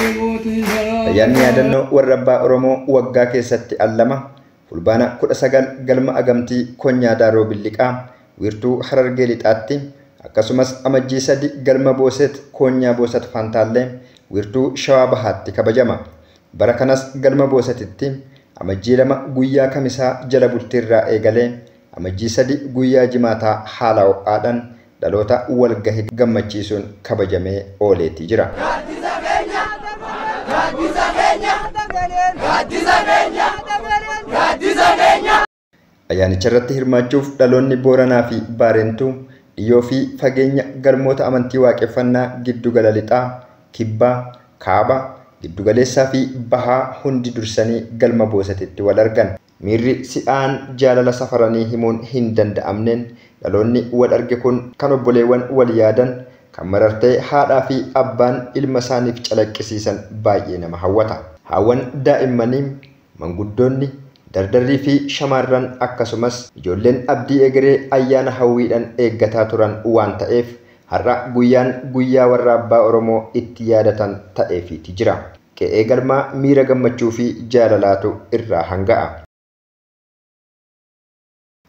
Ayyaanni yaadannoo warra abbaa Oromoo waggaa keessatti al lama Fulbaana 19 galma agamtii Konyaa Daaroo Billiqaa wiirtuu Harargee Lixaatti, akkasumas Amajjii 3 galma Booset Konyaa Boosat Fantaallee wiirtuu Shawaa Bahaatti kabajama. Bara kanas galma Boosatitti Amajjii 2 guyyaa Kamisaa jala bultiirraa eegalee Amajjii 3 guyyaa Jimaataa haala ho'aadhaan dhaloota walgahii gammachiisuun kabajamee ooleetii jira. Ayyaanicha irratti hirmaachuuf dhaloonni Booranaa fi Baarentuu dhiyoo fi fageenya galmoota amantii waaqeffannaa giddugala lixaa, kibbaa, kaaba, giddugaleessaa fi bahaa hundi dursanii galma Boosatitti wal argan. Miirri si'aan jaalala safaranii himuun hin danda'amneen dhaloonni wal arge kun kan obboleewwan wal yaadan, kan marartee haadhaa fi abbaan ilma isaaniif calaqqisiisan baay'ee nama hawwata. Haawwan daa'immanii, manguddoonni, dardarrii fi shamarran akkasumas ijoolleen abdii egeree ayyaana hawwiidhaan eeggataa turan waan ta'eef har'a guyyaan guyyaa warra abbaa Oromoo itti yaadatan ta'eefiiti jira. Qe'ee galmaa miira gammachuu fi jaalalaatu irraa hanga'a.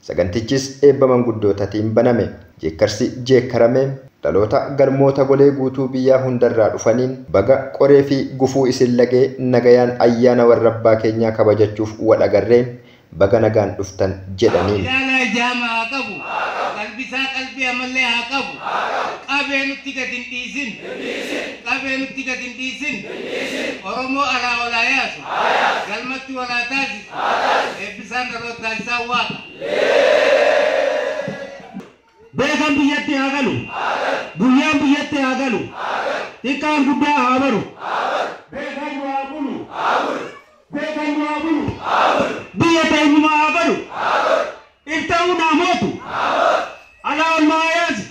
Sagantichis eebba manguddootaatiin baname. Jeekkarsi jeekkarame dhaloota galmoota golee guutuu biyyaa hundarraa dhufaniin baga qoree fi gufuu isin lagee nagayaan ayyaana warra abbaa keenyaa kabajachuuf wal agarree baga nagaan dhuftan jedhaniin. Ilaala jaama haa qabu. Qalbisaa qalbii amallee haa qabu. Qabee nutti gad hin dhiisin. Qabee nutti gad hin dhiisin. Oromoo alaa olaa yaasu. Galmatti walaa taasisu. Eebbisaan dhaloota taasisaa waaqa. Beekan biyyatti haa galu. Guyyaan biyyatti haa galu. Xiqqaan guddaa haa baru. Beekan nu haa bulu. Beekan nu haa bulu. Biyya teenyuma haa godhu. Ifta'uun haa mootu. Alaa ol haa yaasu.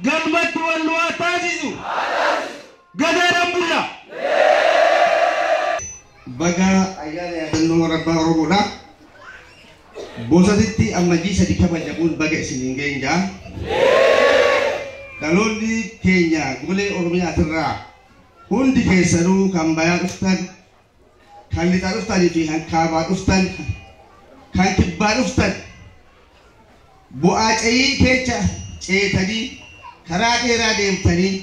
Galmatti wal nu haa taasisu. Gadaadhaan bulla. Baga ayyaana yaadannoo warra abbaa Oromoodha. Boosatitti Amajjii 3 kabajamuun baga isiniin geenyaa. Dhaloonni keenya golee Oromiyaatirraa hundi keessanuu kan bayaa dhuftan, kan lixaa dhuftanii fi kan kaabaa dhuftan, kan kibbaa dhuftan bu'aa ce'ii keessa ceetanii karaa dheeraa deemtanii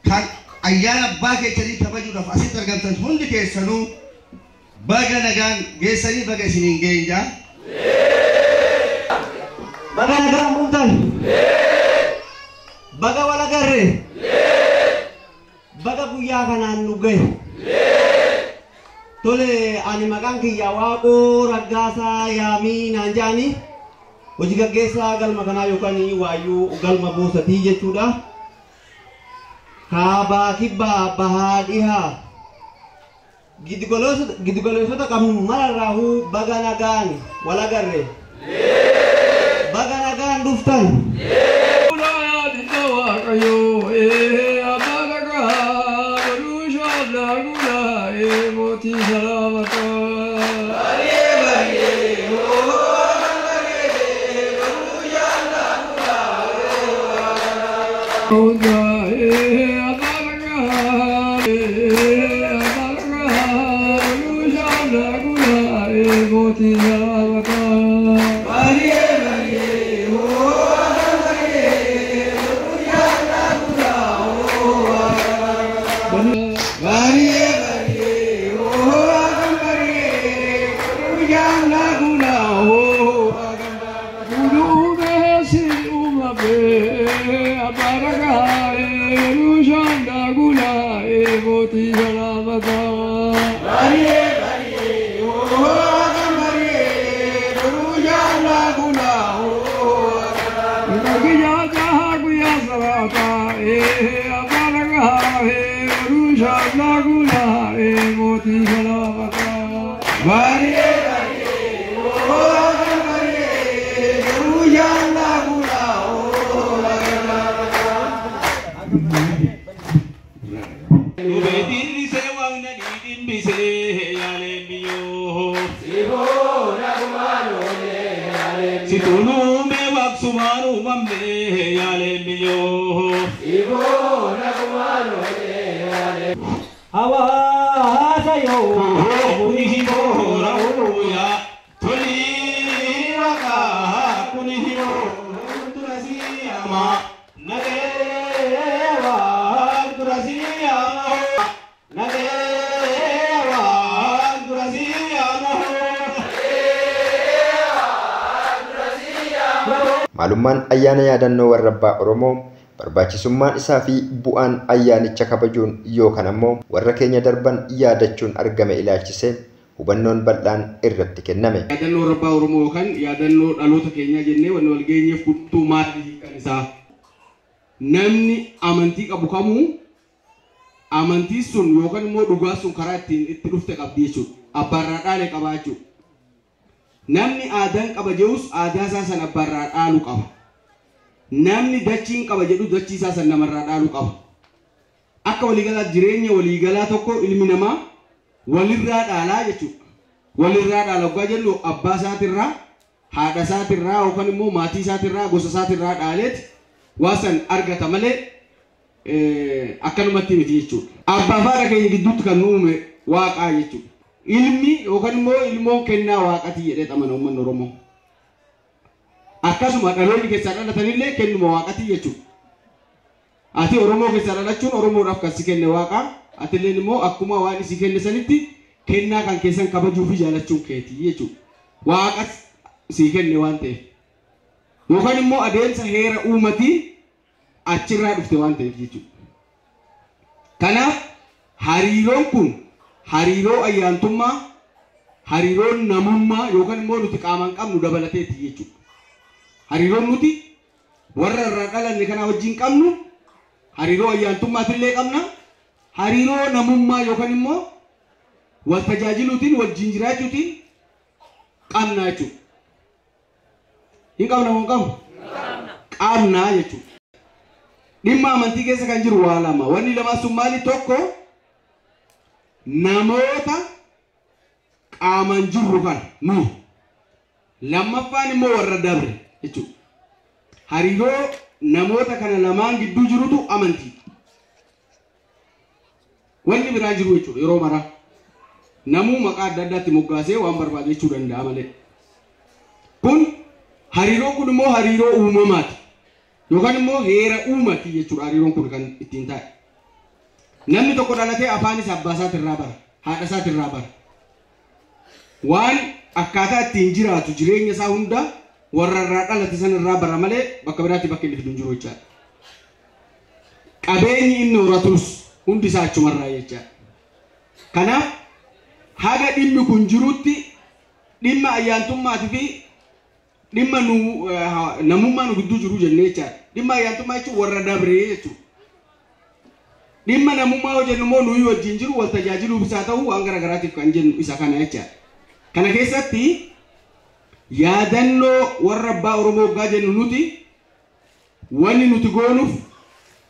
kan ayyaana abbaa keessanii kabajuudhaaf asitti argamtan hundi keessanuu baga nagaan geessanii baga isiniin geenyaa. Baga nagaan bultan. Baga wal agarre. Baga guyyaa kanaan nu gahe. Tole, ani maqaan kiyya Waaqoo Raggaasaa Yaamii naan jedhani, hojii gaggeessaa galma kanaa yookaan waayyuu galma Boosatii jechuudha. Kaabaa, kibbaa, bahaa, dhihaa giddugaleessota qabnu mararraahuu baga nagaan wal agarre. Baga nagaan dhuftan. Maalummaan ayyaana yaadannoo warra abbaa Oromoo barbaachisummaan isaa fi bu'aan ayyaanicha kabajuun yookaan ammoo warra keenya darban yaadachuun argame ilaalchisee hubannoon bal'aan irratti kenname. Yaadannoo warra abbaa Oromoo yookaan yaadannoo dhaloota keenyaa jennee wanni wal geenyeef guutuu maali hiikan isaa. Namni amantii qabu kamuu amantii sun yookaan immoo dhugaa sun karaa ittiin itti dhufte qabdi jechuudha. Abbaarraa dhaale qabaa jechuudha. Namni aadaan qaba jedhus aadaa isaa san abbaarraa dhaalu qaba. Namni dachiin qaba jedhu dachii isaa san namarraa dhaalu qaba. Akka waliigalaa jireenya waliigalaa tokko ilmi namaa walirraa dhaalaa jechuudha. Walirraa dhaala yoggaa jennu abbaa isaatirraa, haadha isaatirraa yookaan immoo maatii isaatirraa, gosa isaatirraa dhaaleeti waa san argata malee akkanumatti miti jechuudha. Abbaa fi haadha keenya gidduutti kan nu uume waaqaa jechuudha. Ilmi yookaan immoo ilmoon kennaa waaqatii jedhee amana uummanni Oromoo. Akkasuma dhaloonni keessaa dhalatanillee kennuma waaqatii jechuudha. Ati Oromoo keessaa dhalachuun Oromoodhaaf kan si kenne waaqaa, atilleen immoo akkuma waan si kenne sanitti kennaa kan keessan kabajuu fi jaalachuun keetii jechuudha. Waaqa si kenne waan ta'eef. Yookaan immoo adeemsa heera uumatii achirraa dhufte waan ta'eef jechuudha. Kanaaf hariiroon kun hariiroo ayyaantummaa, hariiroo namummaa yookaan immoo nuti qaamaan qabnu dabalateeti jechuudha. Hariiroon nuti warra irraa dhalanne kana wajjin qabnu hariiroo ayyaantummaatillee qabna. Hariiroo namummaa yookaan immoo wal tajaajiluutiin wajjin jiraachuutiin qabna jechuudha. Hin qabna moo hin qabnu? Qabna jechuudha. Dhimma amantii keessa kan jiru waa lama. Wanni lamaa sun maali? Tokko namoota qaamaan jirru kana nu. Lammaffaan immoo warra dabre jechuudha. Hariiroo namoota kana lamaan gidduu jirutu amantii. Wanni biraa jiru jechuudha yeroo maraa. Namuu maqaa adda addaatti moggaasee waan barbaade jechuu danda'a malee. Kun hariiroon kun immoo hariiroo uumamaati. Yookaan immoo heera uumati jechuudha hariiroon kun kan ittiin taa'e. Namni tokko dhalatee afaan isaa abbaa isaatirraa bara, haadha isaatirraa bara. Waan akkaataa ittiin jiraatu jireenya isaa hunda warra irraa dhalate sanarraa bara malee bakka biraatti bakka inni fidu hin jiru jechaadha. Qabeenyi inni horatus hundi isaa achumarraa jechaadha. Kanaaf haga dhimmi kun jirutti dhimma ayyaantummaatii fi dhimma nu namummaa nu gidduu jiru jennee jechaadha. Dhimma ayyaantummaa jechuun warra dabree jechuudha. Dhimma namummaa yoo jennu immoo nuyi wajjin jiru wal tajaajiluuf isaa ta'u waan garaagaraatiif kan jennu isa kana jechaadha. Kana keessatti yaadannoo warra abbaa Oromoo hoggaa jennu nuti wanni nuti goonuuf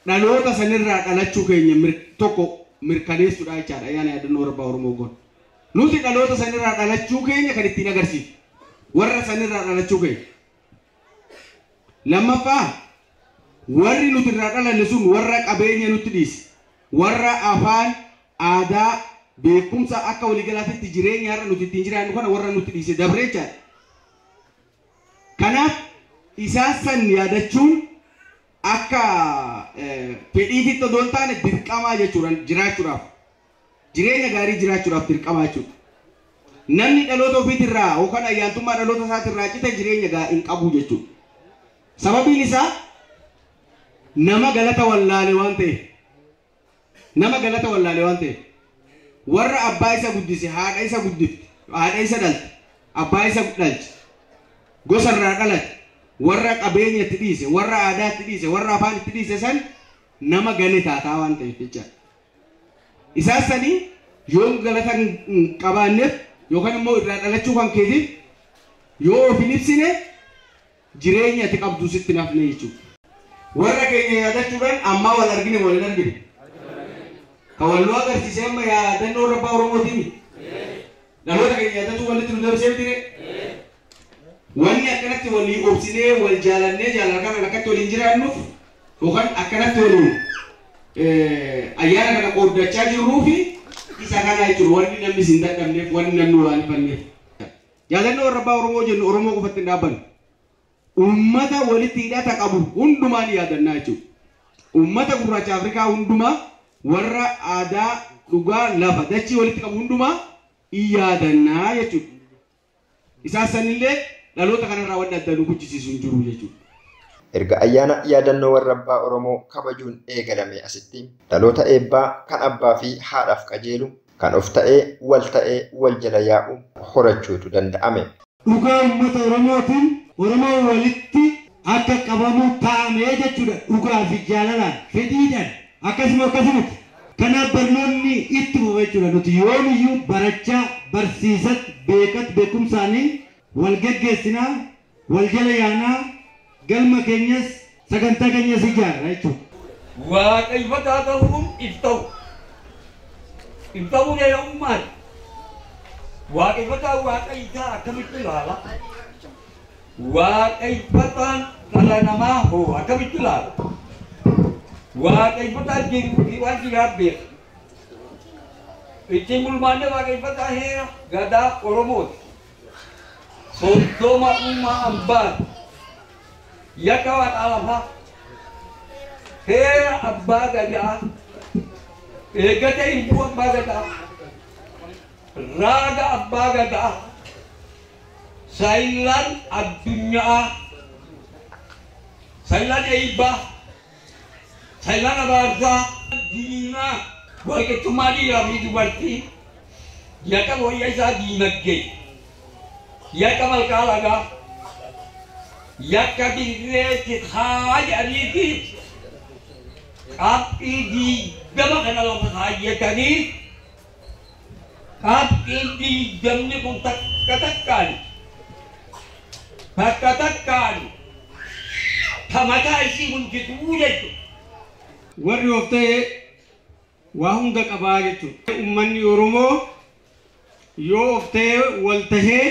dhaloota sanirraa dhalachuu keenya tokko mirkaneessuudha jechaadha. Ayyaana yaadannoo warra abbaa Oromoo goonu. Nuti dhaloota sanirraa dhalachuu keenya kan ittiin agarsiifnu. Warra sanirraa dhalachuu keenya. Lammaffaa warri nuti irraa dhalanne sun warra qabeenya nutti dhiise. Warra afaan, aadaa, beekumsa akka waliigalaatti jireenya har'a nuti ittiin jiraannu kana warra nutti dhiise dabree jechaadha. Kanaaf isaan san yaadachuun akka fedhiititti odoo hin taane dirqamaa jechuudha jiraachuudhaaf. Jireenya gaarii jiraachuudhaaf dirqamaa jechuudha. Namni dhaloota ofiitirraa yookaan ayyaantummaa dhaloota isaatirraa cite jireenya hin qabu jechuudha. Sababiin isaa nama galata wallaale waan ta'eef. Nama galata wallaale waan ta'eef. Warra abbaa isa guddise, haadha isa guddifte, haadha isa dhalte, abbaa isa dhalche, gosa irraa dhalate, warra qabeenya itti dhiise, warra aadaa itti dhiise, warra afaan itti dhiise san nama gane taataa waan ta'eef jechaadha. Isaan sanii yoo galata hin qabaanneef yookaan immoo irraa dhalachuu kan keetiif yoo of hin ibsine jireenya ati qabdu sitti nafne jechuudha. Warra keenya yaadachuudhaan ammaa wal argine wal hin argine. Kan wal nu agarsiise amma yaadannoo warra abbaa Oromootii miti. Dhaloota keenya yaadachuu walitti nu dabarsee miti ree. Wanni akkanatti walii obsinee wal jaalannee jaalala kana akkatti waliin jiraannuuf yookaan akkanatti waliin ayyaana kana qooddachaa jirruu fi isa kana jechuudha wanni namni isin dadhabneef wanni namni waan ifanneef. Yaadannoo warra abbaa Oromoo jennu Oromoo qofatti hin dhaabbannu. Uummata walitti hidhata qabu hundumaa ni yaadannaa jechuudha. Uummata gurraacha Afrikaa hundumaa warra aadaa dhugaa lafa dachii walitti qabu hundumaa in yaadannaa jechuudha. Isaan sanillee dhaloota kanarraa wanni adda nu guchisiisu hin jiru jechuudha. Erga ayyaana yaadannoo warra abbaa Oromoo kabajuun eegalame asitti dhaloota eebbaa kan abbaa fi haadhaaf qajeelu kan of ta'ee wal ta'ee wal jala yaa'u horachuutu danda'ame. Dhugaa uummata Oromootiin Oromoo walitti akka qabamu taa'amee jechuudha. Dhugaa fi jaalalaan fedhiidhaan akkasuma akkasumatti. Kanaaf barnoonni itti fufa jechuudha. Nuti yoomiyyuu barachaa barsiisatti beekatti beekumsaanii wal geggeessinaa wal jala yaanaa galma keenyas sagantaa keenyas ijaarra jechuudha. Waaqeffataa ta'uun if ta'u. If ta'uu jedhamu maali? Waaqeffataa waaqa isaa akkamitti ilaala? Waaqeffataan dhala namaa hoo akkamitti ilaala? Waaqeffataan jiruu waan jiraa beeka. Ittiin bulmaanne waaqeffataa heera gadaa Oromooti. 30 uumaa ambaan yakka waaqa lafaa heera abbaa gadaa eeggate hirbuu abbaa gadaa raaga abbaa gadaa saylaan addunyaa saylaan eebbaa saylaan abaarsaa diinaa walqixxummaa dhiiraa fi dubartii yakka wayya isaa diinagdee yakka malkaa lagaa yakka dirreetti haa jedhaniiti qabxii 20 kana lafa kaayyatanii qabxiin 20 kun takka takkaan takka takkaan ta mataa isii bulchituu jechuudha. Warri of ta'e waa hunda qabaa jechuudha. Uummanni Oromoo yoo of ta'e wal tahee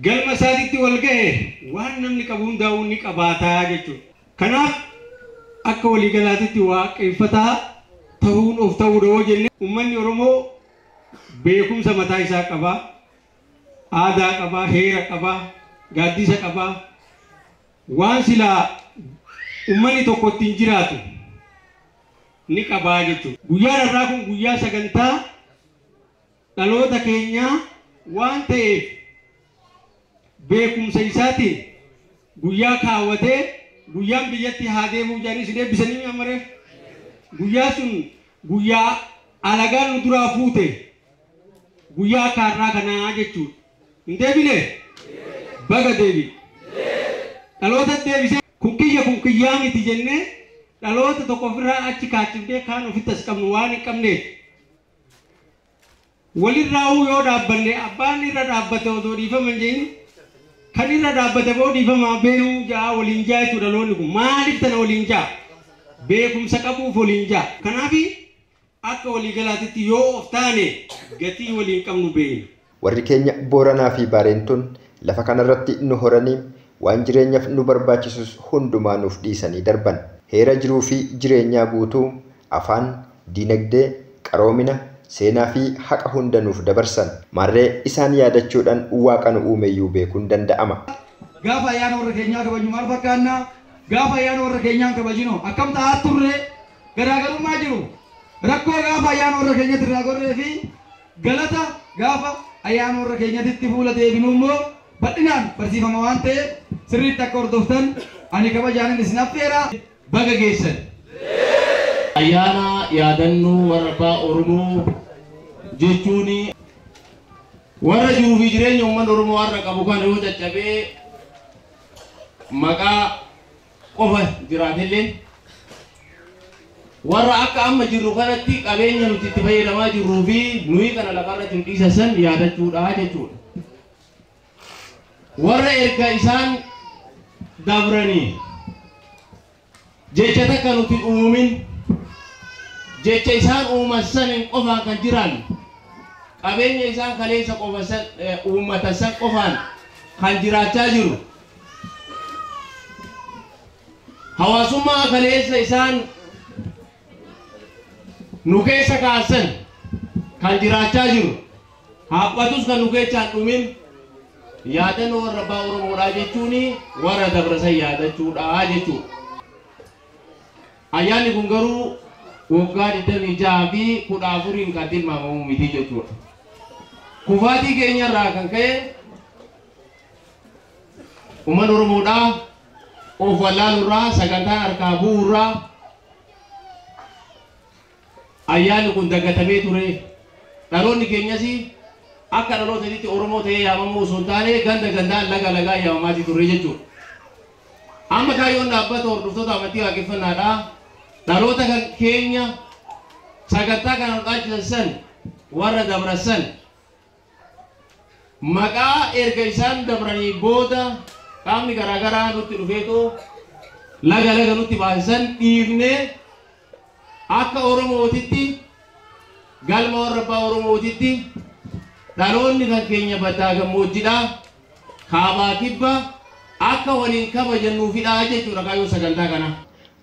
galma isaatiitti wal gahe waan namni qabu hundaa'uu ni qabaataa jechuudha. Kanaaf akka waliigalaatitti waaqeffataa ta'uun of ta'uudha yoo jenne uummanni Oromoo beekumsa mataa isaa qabaa, aadaa qabaa, heera qabaa, gaaddisa qabaa. Waan silaa uummanni tokko ittiin jiraatu ni qabaa jechuudha. Guyyaan har'aa kun guyyaa sagantaa dhaloota keenyaa waan ta'eef beekumsa isaatiin guyyaa kaawwatee guyyaan biyyatti haa deemuu jedhanii isin eebbisanii amaree guyyaa sun guyyaa alagaan nu duraa fuute guyyaa kaarraa kanaa jechuudha. Hin deebine? Baga deebi. Dhaloota deebisee kun kiyya kun kiyyaa miti jennee dhaloota tokko ofirraa achi kaachifnee kaan ofitti as qabnu waan hin qabneef walirraa'uu yoo dhaabbanne abbaan irra dhaabbate odoo dhiifama hin jedhin kan irra dhaabbate boo dhiifamaa beenuu ja'a waliin ja'a jechuudha. Dhaloonni kun maaliif tana waliin ja'a? Beekumsa qabuuf waliin ja'a. Kanaaf akka waliigalaatitti yoo of taane gatii waliin qabnu beekna. Warri keenya Booranaa fi Baareentuun lafa kanarratti nu horanii waan jireenyaaf nu barbaachisus hundumaa nuuf dhiisanii darban. Heera jiruu fi jireenyaa guutuu afaan, diinagdee, qaroomina, seenaa fi haqa hunda nuuf dabarsan. Maarree isaan yaadachuudhaan waaqa nu uumeyyuu beekuun danda'ama. Gaafa ayyaana warra keenyaa kabajnu maal fakkaannaa? Gaafa ayyaana warra keenyaa kabajnu akkam ta'aa turre? Garaagarummaa jiru. Rakkoo gaafa ayyaana warra keenyatti irraa gorree fi galata gaafa ayyaana warra keenyatti fuula deebinu immoo bal'inaan barsiifama waan ta'eef sirriitti akka hordoftan ani kabajaanin isin affeera. Baga geessan. Ayyaana yaadannoo warra abbaa Oromoo jechuun warra jiruu fi jireenya uummanni Oromoo har'a qabu kan yoo caccabee maqaa qofa jiraatellee warra akka amma jirru kanatti qabeenya nuti itti fayyadamaa jirruu fi nuyi kana lafarratti nu dhiisan san yaadachuudha jechuudha. Warra erga isaan dabranii jecha takka nuti uumin jecha isaan uuman saniin qofaan kan jiran qabeenya isaan kaleessa qofa san uummatan san qofaan kan jiraachaa jiru. Hawaasummaa kaleessa isaan nu keessa kaasan kan jiraachaa jiru. Haaphatus kan nu keessaa dhumin yaadannoo warra abbaa Oromoodhaa jechuun warra dabrasan yaadachuudha jechuudha. Ayyaanni kun garuu waggaa 26 fi 14 kan tilmaamamu miti jechuudha. Kufaatii keenyarraa kan ka'e uummanni Oromoodhaa of wallaaluurraa sagantaa harkaa bu'uurraa ayyaanni kun dagatamee ture. Dhaloonni keenyas akka dhaloota isaatti Oromoo ta'ee yaamamuu osoo hin taane ganda gandaan laga lagaa yaamamaa turre jechuudha. Amma kaayyoon dhaabbata hordoftoota amantii waaqeffannaadhaa dhaloota kan keenya sagantaa kana dhaalchisan san warra dabrasan maqaa erga isaan dabranii booda qaamni garaagaraa nutti dhufeetoo laga laga nutti baasisan dhiifnee akka Oromootitti galma warra abbaa Oromootitti dhaloonni kan keenya baddaa gammoojjidha kaabaa kibba akka waliin kabajannuufidha jechuudha kaayyoo sagantaa kana.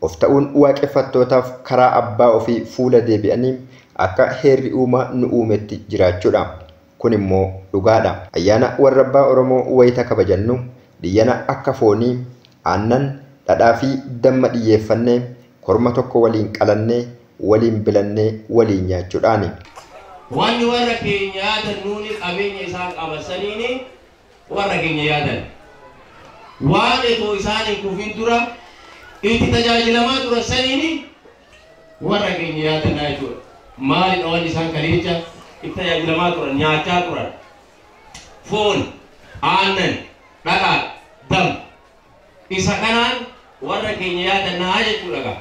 Of ta'uun waaqeffattootaaf karaa abbaa ofii fuula deebi'anii akka heerri uumaa nu uumetti jiraachuudha. Kun immoo dhugaadha. Ayyaana warra abbaa Oromoo wayita kabajannu diyyana akka foonii, aannan, dhadhaa fi damma dhiyyeeffannee korma tokko waliin qalannee, waliin bilannee, waliin nyaachuudhaani. Wanni warra keenya yaadan nuuni qabeenya isaan qaban warra keenya yaadan. Waan etoo isaan hin kufin dura itti tajaajilamaa tura saniini warra keenya yaadan jechuudha. Maalidha wanni isaan kaleecha itti tajaajilamaa turan nyaachaa turan? Foon, aannan, dhadhaa, damma. Isa kanaan warra keenya yaadannaa jechuudha gaa.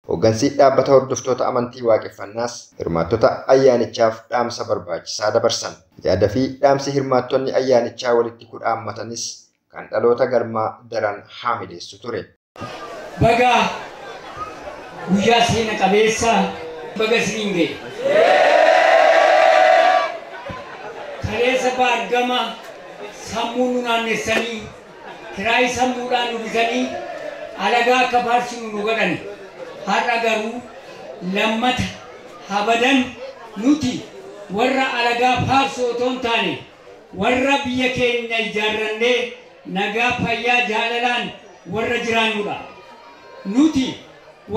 Hooggansi dhaabbata hordoftoota amantii waaqeffannaas hirmaattota ayyaanichaaf dhaamsa barbaachisaa dabarsan. Yaada fi dhaamsi hirmaattonni ayyaanichaa walitti kudhaammatanis kan dhaloota galmaa daran haamileessu ture. Baga guyyaa seena qabeessa baga isiniin ga'e. Kaleessa baargama sammuu nu naannessanii kiraayii sammuudhaan nu bitanii alagaa akka faarsinu nu godhan. Har'a garuu lammata habadan nuti warra alagaa faarsu otoo hin taane warra biyya keenya ijaarrannee nagaa fayyaa jaalalaan warra jiraannudha. Nuti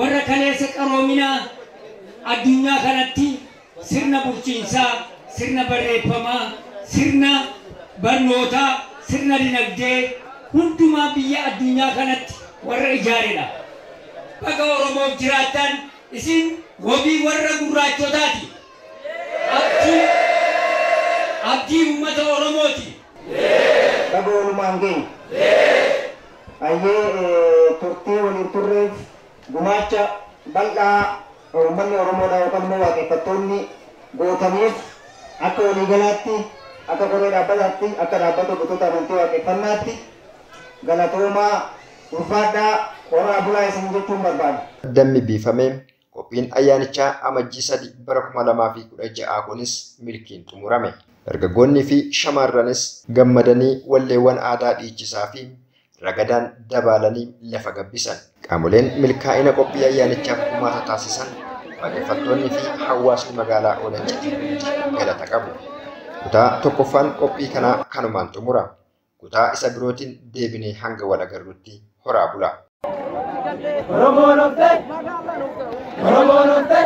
warra kaleessa qaroominaa addunyaa kanatti sirna bulchiinsaa, sirna barreeffamaa, sirna barnootaa, sirna dinagdee hundumaa biyya addunyaa kanatti warra ijaaredha. Baga Oromoof jiraattan isin wabii warra gurraachotaati. Abdii uummata Oromooti. Baga walumaan geenye. Ayyee turtii waliin turreef gumaacha bal'aa uummanni Oromoodhaa yookaan immoo waaqeffattoonni gootaniif akka waliigalaatti akka koree dhaabbataatti akka dhaabbata hordoftoota amantii waaqeffannaatti galatoomaa ulfaadhaa horaa bulaa isin jechuun barbaada. Dammi biifamee qophiin ayyaanichaa amajjii 3 bara 2016 kunis milkiin xumurame. Dargaggoonnii fi shamarranis gammadanii walleewwan aadaa dhiichisaa fi ragadaan dabaalanii lafa gabbisan. Qaamoleen milkaa'ina qophii ayyaanichaaf gumaata taasisan waaqeffattoonni fi hawaasni magaalaa Olancitii hundi galata qabu. Kutaa tokkoffaan qophii kanaa kanumaan xumura. Kutaa isa birootiin deebinee hanga wal agarrutti horaa bula. Oromoon of ta'e! Oromoon of ta'e!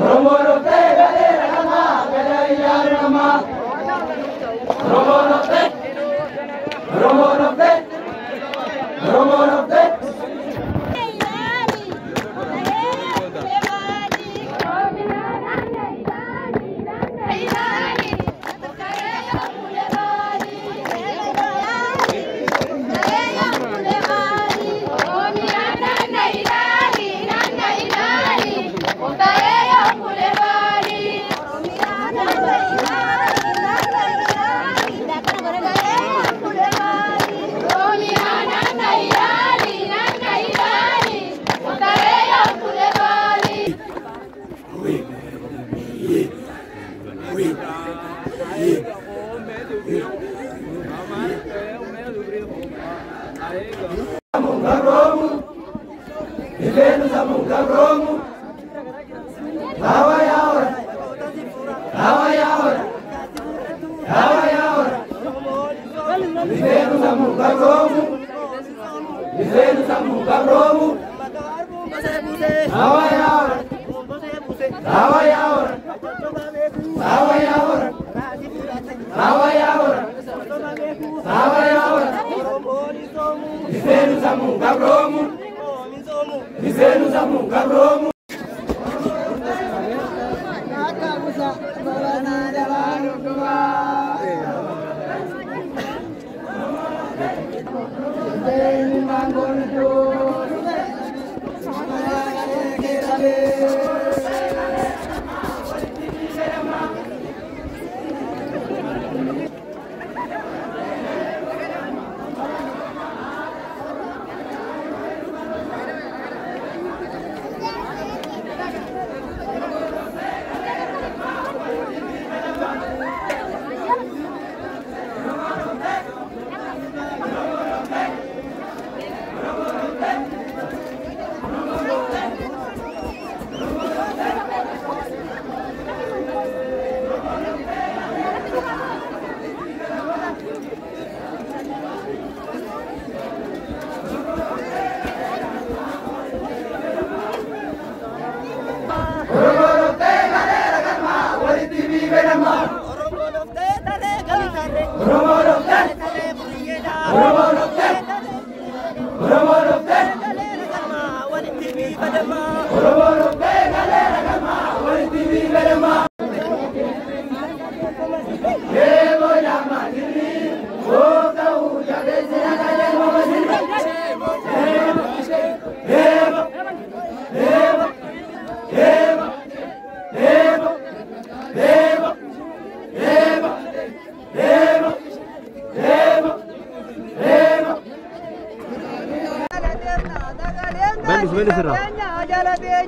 Oromoon of ta'e galeera namaa gadaa ijaara namaa. Oromoon of ta'e! Oromoon of ta'e! Oromoon of ta'e! Thank you. gabroomu. Hawa yaa hora. Hawa yaa hora. Hawa yaa hora. Miseenuu sammuu gabroomu. Miseenuu sammuu gabroomu. Hawa yaa hora. Hawa yaa hora. Hawa yaa hora. Hawa yaa hora. Hawa yaa hora. Miseenuu sammuu gabroomu. Miseenuu sammuu gabroomu. Bendis, bendis irraa.